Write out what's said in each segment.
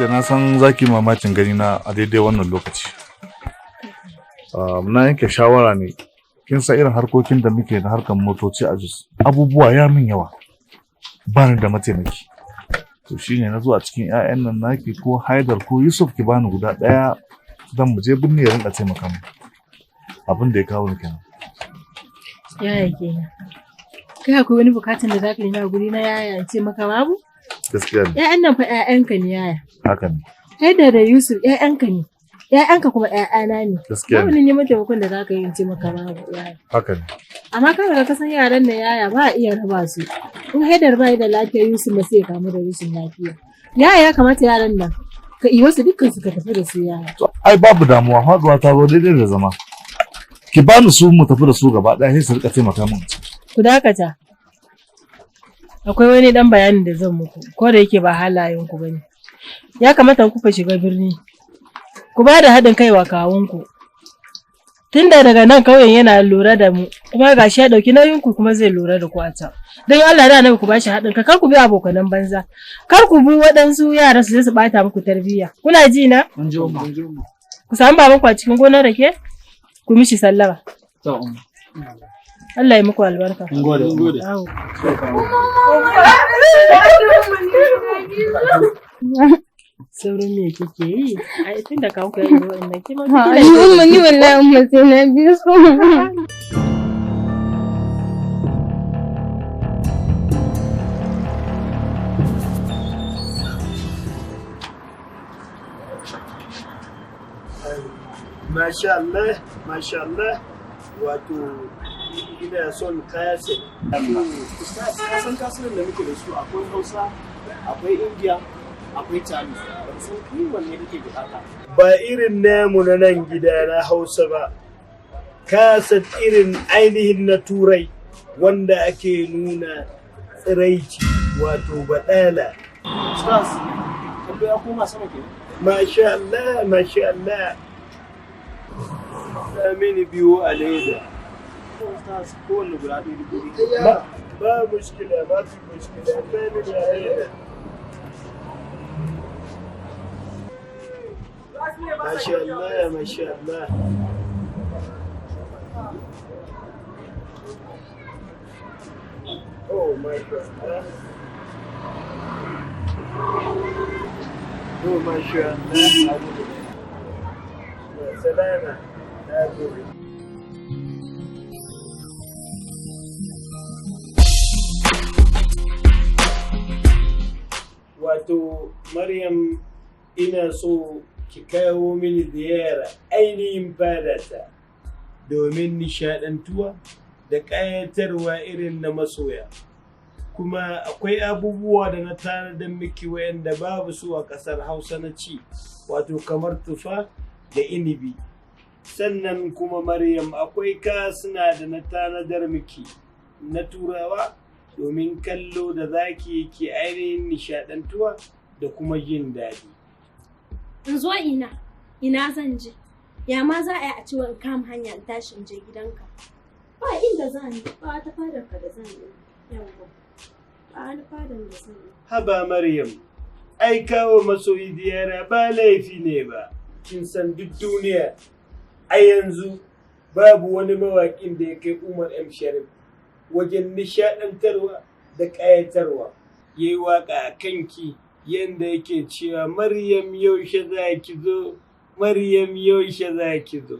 Na san zaki mamakin gani na a daidai wannan lokaci. Na yanke shawara ne. Kin san irin harkokin da muke da harkar motoci a Jos. Abubuwa ya min yawa. Ba ni da mataimaki. To shine na zo a cikin 'ya'yan nan naki, ko Haidar ko Yusuf, ki bani guda ɗaya dan mu je birni ya rinka taimaka mu. Abin da ya kawo ni kenan. Yaya kenan. Kai, akwai wani bukatun da zaka nema a guri na, yaya, in ce maka babu? Gaskiya ne. Ƴaƴan nan fa ƴaƴanka ne, yaya. Haka ne. Haidar da Yusuf ƴaƴanka ne. Ƴaƴanka kuma ƴaƴana ne. Gaskiya Babu ne. ni neman taimakon da zaka yi in ce maka babu, yaya. Haka ne. Amma ka riga ka san yaran nan, yaya, ba a iya raba su. In Haidar ba da lafiya, Yusuf ma sai ya kamu da rashin lafiya. Yaya, ya kamata yaran nan ka iyo su dukkan su ka tafi da su, yaya. To ai babu damuwa, faduwa ta zo daidai da zama. Ki bani su mu tafi da su gaba ɗaya, sai su rika taimaka min. Ku dakata. Akwai wani dan bayanin da zan muku, ko da yake ba halayen ku bane. Ya kamata kuka shiga birni, ku ba da haɗin kai wa kawunku. Tunda daga nan kauyen yana lura da mu, kuma gashi ya ɗauki nauyin ku, kuma zai lura da ku a can. Don Allah da Annabi ku ba shi haɗin kai, kar ku bi abokanan banza. Kar ku bi waɗansu yara su je su ɓata muku tarbiyya. Kuna ji na? Mun ji, umma. Ku samu babanku a cikin gonar rake? Ku mishi sallama. To, umma. Allah ya muku albarka. Mun gode, Mun gode. Yawo. Saurin me kike yi? Ai tun da kawo ku yanzu wannan ke ma Ni umma, ni wallahi umma sai na bi su. Masha Allah, masha Allah, wato ina son kaset. Ustaz, ka san kasuwan da muke da su, akwai Hausa, akwai India, akwai Chinese. Ban san kai wanne kake bukata. Ba irin namu na nan gida na Hausa ba, kaset irin ainihin na Turai wanda ake nuna tsiraici, wato baɗala. Ustaz, kallo ya koma sama kenan. Masha Allah, masha Allah. Sa mini biyu a leda. Ustaz, kowanne guda ɗaya 2000. Ba mushkila, ba fi mushkila, sa mini a leda. Masha Allah, masha Allah. Oh, masha Allah. Oh, masha Allah. Salama. Na gode. Wato, Maryam, ina so ki kawo mini ziyara ainihin fadata domin nishadantuwa da ƙayatarwa irin na masoya. Kuma akwai abubuwa da na tanadar miki wayanda babu su a ƙasar Hausa na ci, wato kamar tufa da inibi. Sannan kuma Maryam, akwai kasuna da na tanadar miki na Turawa domin kallo da zaki ke ainihin nishadantuwa da kuma jin daɗi. In zo ina, ina zan je? Ya ma za a yi a ciwon kama hanya in tashi in je gidanka? Ba inda za ni, ba wata fadar ka da zan yi. Yawwa. Ba wani fadar da zan yi. Haba Maryam, ai kawo masoyi ziyara ba laifi ne ba. Kin san duk duniya a yanzu babu wani mawaƙin da ya kai Umar M. Sharif wajen nishaɗantarwa da ƙayatarwa. Ya yi waƙa a kanki yadda yake cewa, "Maryam, yaushe za ki zo, Maryam, yaushe za ki zo."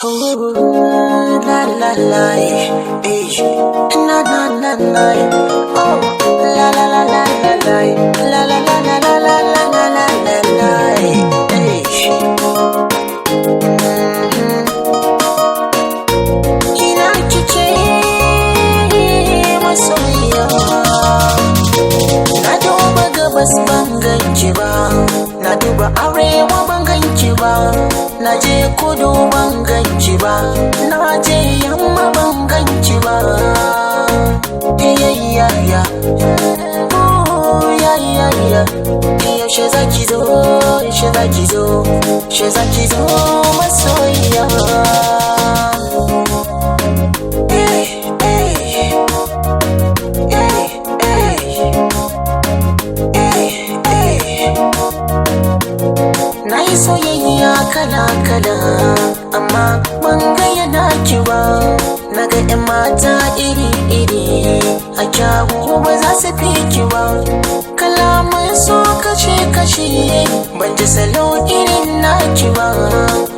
Oh, la la la, eh, na na na na, oh, la la la la la la, la la la la la la la la la la la, eh. Ina kike, masoyiya? Na duba gabas ban ganki ba, na duba arewa ban ganki ba, na je kudu ban ganki ba, na je yamma ban ganki ba. Ya ya ya, oh ya ya ya, yaushe zaki zo, yaushe zaki zo, yaushe zaki zo, masoyiya? Eh eh eh eh eh eh. taki ba. Na ga 'yan mata iri-iri, a kyawu ba za su fi ki ba. Kalaman so kashe-kashe, ban ji salo irin naki ba.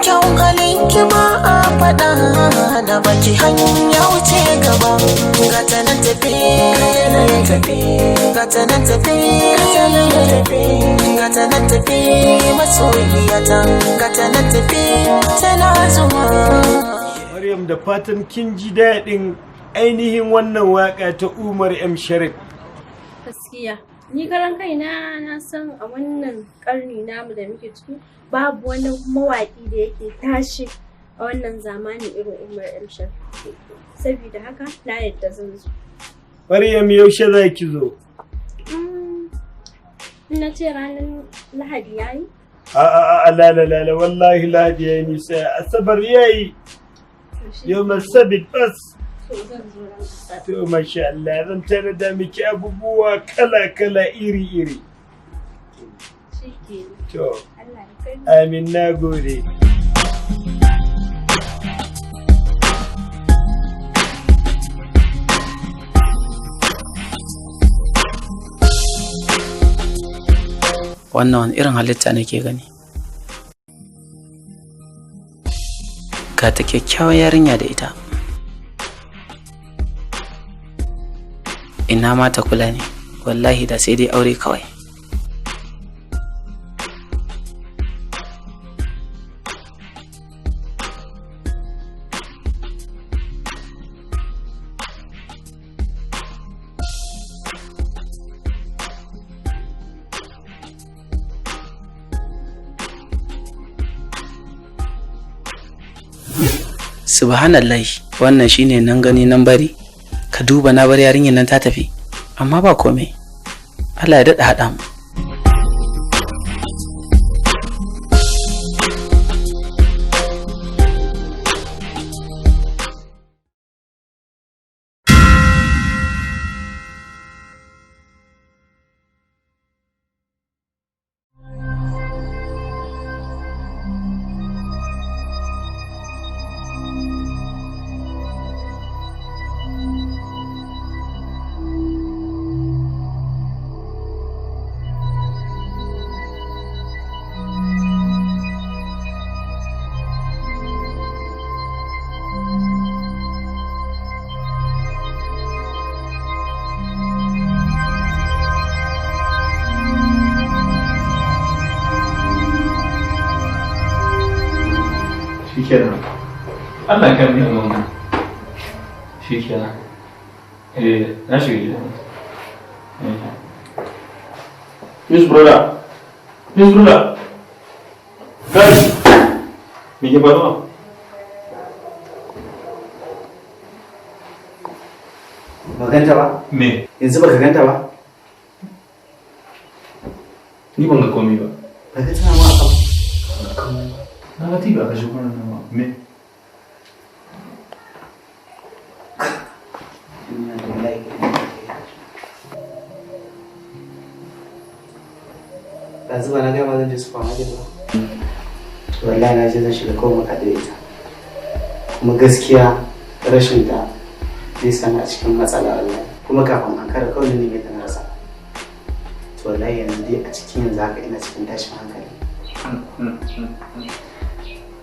Kyawun halin ki ba a faɗa, na baki hanya wuce gaba. Gata nan tafi, gata nan tafi, gata nan tafi, masoyiyata, gata nan tafi, tana zuwa. Maryam, da fatan kin ji daɗin ainihin wannan waƙa ta Umar M. Sharif. Gaskiya. Ni karan kaina na san a wannan karni namu da muke ciki babu wani mawaƙi da yake tashi a wannan zamani irin Umar M. Sharif. Saboda haka na yadda zan zo. Maryam, yaushe za ki zo? Na ce ranar Lahadi yayi? A'a, a la la la la, wallahi Lahadi yayi nisa, Asabar yayi. Yau Sabit bas. To zan zo ran Asabar. To masha Allah, zan tanada miki abubuwa kala kala, iri iri. Shikenan. To Allah ya kai mu. Amin, na gode. Wannan wani irin halitta nake gani? Ga ta kyakkyawan yarinya da ita. Ina ma ta kula ne, wallahi da sai dai aure kawai. Subhanallah, wannan shine nan gani nan bari. Ka duba, na bar yarinyar nan ta tafi, amma ba komai. Allah ya daɗa haɗa mu. Shikenan, Allah kan yi wannan. Shikenan, eh, na shiga gida. Miss Brother, Miss Brother, kai, me ke faruwa? Ba ganta ba? Me? Yanzu baka ganta ba? Ni ban ga komai ba. Ba ga tana ma a kan. Na ga tibi a kashe kwanan nan ba. Me? Inna lillahi wa inna ilaihi raji'un. Ɗazu ba na gaya ma zan je supermarket ba. Wallahi na je zan shiga kawai muka da ita. Kuma gaskiya rashin ta zai sani a cikin matsala wallahi. Kuma kafin an kara kawai na neme ta na rasa. To wallahi yanzu dai a cikin yanzu haka ina cikin tashin hankali.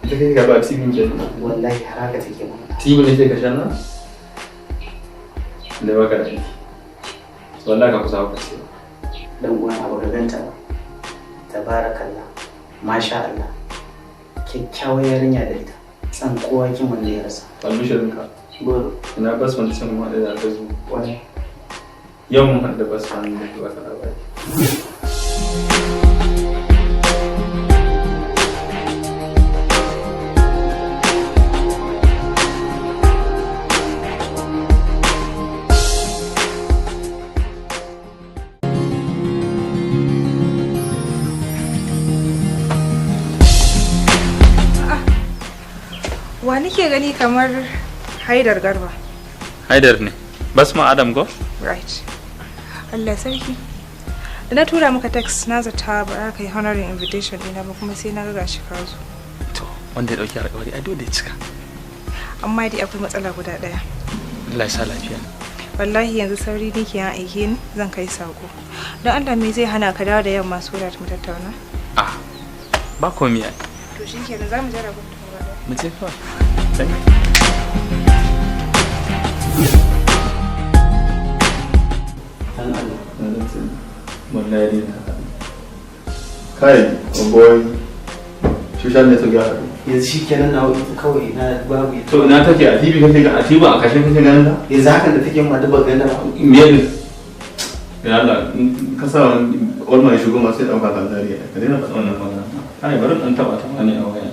Ita kai ka ba tibin ke? Wallahi har haka take mun. Tibin ne ke kashe nan? Da baka da aiki. Wallahi ka kusa haka ce. Dan uwan abu ka ganta ba. Tabarakallah. Masha Allah. Kyakkyawar yarinya da ita. San kowa kin wanda ya rasa. Albishirinka. Goro. Ina bas wanda can mu haɗu da Facebook. Wani. Yau mun haɗu da bas wanda ke baka labari. Wa nake gani kamar Haidar Garba? Haidar ne. Basma Adam go? Right. Allah sarki. Da na tura maka text na zata ba za ka yi honoring invitation ɗina ba, kuma sai na ga gashi ka zo. To, wanda ya dauki alƙawari ai dole ya cika. Amma dai akwai matsala guda ɗaya. Allah ya sa lafiya. Wallahi yanzu sauri nake yan aike ni zan kai sako. Don Allah me zai hana ka dawo da yamma so da mu tattauna? Ah, ba komai ai. To shikenan, za mu jarraba gaba ɗaya. Mu je kawai. Thank you. Dan Allah. Wallahi ne ta. Kai, oh boy. Social network ya haɗu. Yanzu shikenan na ita kawai na babu ita. To ina take? A TV kake ga a TV a kashe kake ganin ta? Yanzu hakan da take ma duk ban ganta ba. Me ne? Ya Allah, in ka sa wani olma ya shigo masu ɗauka kan zariya. Ka daina faɗa wannan magana. Ai, bari in taɓa ta wani a waya.